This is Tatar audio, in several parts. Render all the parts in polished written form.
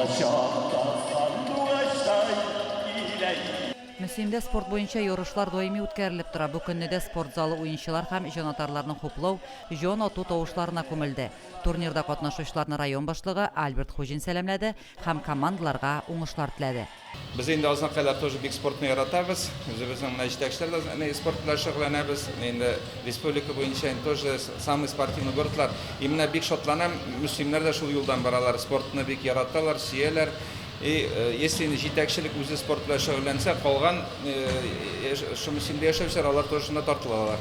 Балачакта сандугачтай килә. Мөслимдә спорт буенча ярышлар даими үткәрелеп тора. Бу көнне дә спорт залы уенчылар һәм җанатарларның хуплау, җан ату тавышларына күмелде. Турнирда катнашучыларны район башлыгы Альберт Хуҗин сәламләде һәм командаларга уңышлар теләде. Без инде азнакайлар тоже бик спортны яратабыз. Үзебезнең менә җитәкчеләр дә спорт белән шөгыльләнәбез. Инде республика буенча инде тоже самый спортивный городлар. И менә бик шатланам, мөслимнәр дә шул юлдан баралар. Спортны бик яраталар, сөяләр. И если инде җитәкчелек үзе спорт белән шөгыльләнсә, калган шул Мөслимдә яшәүчеләр алар тоже шунда тартылалар.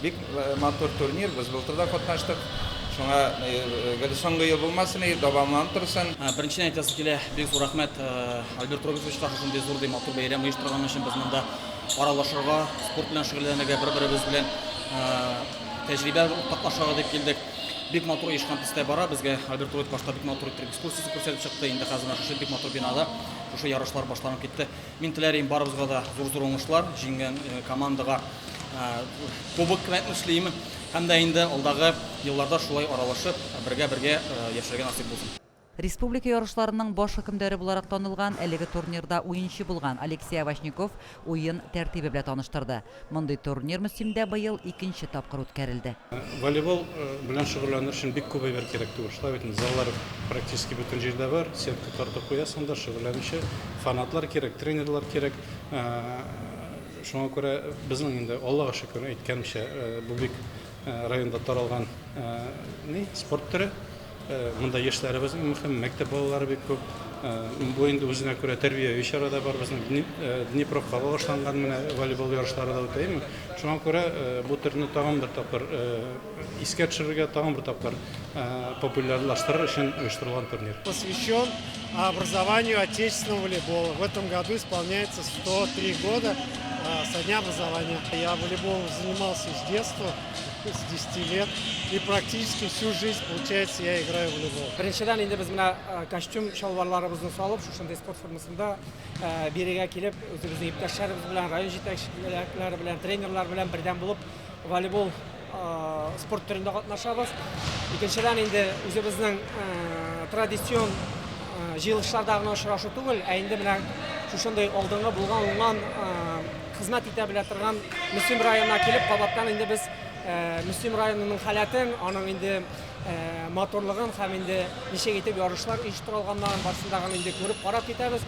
Бик матур турнир, без былтыр да катнаштык. Шуңа гел соңгы ел булмасын иде, дәвамланып торсын. Беренчедән әйтәсе килә, бик зур рәхмәт Альберт Робертовичка шушындый зур ди матур бәйрәм оештырган өчен. Без монда аралашырга, спорт белән шөгыльләнергә, бер-беребез белән тәҗрибә уртаклашырга дип килдек. Бик матур оешкан төстә бара. Безгә Альберт Роберт башта бик матур иттереп экскурсиясе күрсәтеп чыкты. Инде хәзер менә шушы бик матур бинада шушы ярышлар башланып китте. Мин теләр идем барыбызга да зур-зур уңышлар, җиңгән командага кубок эшлим һәм дә инде алдагы елларда шулай аралашып, бергә-бергә яшәргә насыйп булсын. Республика ярышларының баш хөкемдары буларак танылган, әлеге турнирда уенчы булган Алексей Овощников уен тәртибе белән таныштырды. Мондый турнир Мөслимдә быел икенче тапкыр үткәрелде. Волейбол белән шөгыльләнер өчен бик күп әйбер кирәк түгел. Шулай бит инде, заллар практически бөтен җирдә бар, сетка тартып куясың да, шөгыльләнүче фанатлар кирәк, тренерлар кирәк. Шуңа күрә безнең инде, Аллага шөкер, әйткәнемчә, бу бик районда таралган ни, спорт төре. Монда яшьләребез иң мөһим, мәктәп балалары бик күп. Бу инде үзенә күрә тәрбияви чара да бар безнең. Днепровка багышланган менә волейбол ярышлары да үтә, әйеме? Шуңа күрә бу төрне тагын бер тапкыр искә төшерергә, тагын бер тапкыр популярлаштырыр өчен оештырылган турнир. Посвящен образованию отечественного волейбола. В этом году исполняется 103 года со дня образования. Я волейболом занимался с детства, с 10 лет, и практически всю жизнь, получается, я играю в волейбол. Беренчедән инде без менә костюм чалбарларыбызны салып, шушындый спорт формасында бирегә килеп, үзебезнең иптәшләребез белән, район җитәкчеләре белән, тренерлар белән бердәм булып волейбол спорт төрендә катнашабыз. Икенчедән инде үзебезнең традицион җыелышларда гына очрашу түгел, ә инде менә шушындый алдынгы булган, уңган хезмәт итә белә торган Мөслим районына килеп, кабаттан инде без Мөслим районының халәтен, аның инде матурлыгын һәм инде ничек итеп ярышлар оештырылганнарын барысын да инде күреп, карап китәбез.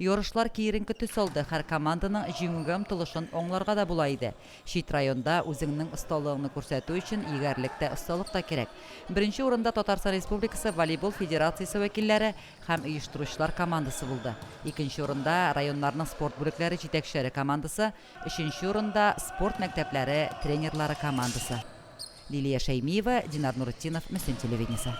Ярышлар киеренке төс алды, һәр команданың җиңүгә омтылышын аңларга да була иде. Чит районда үзеңнең осталыгыңны күрсәтү өчен егәрлек тә, осталык та кирәк. Беренче урында Татарстан Республикасы волейбол федерациясе вәкилләре һәм оештыручылар командасы булды. Икенче урында, районнарның спорт бүлекләре җитәкчеләре командасы, өченче урында, спорт мәктәпләре тренерлары командасы. Лилия Шәймиева, Динар Нуретдинов, Мөслим телевидениесе.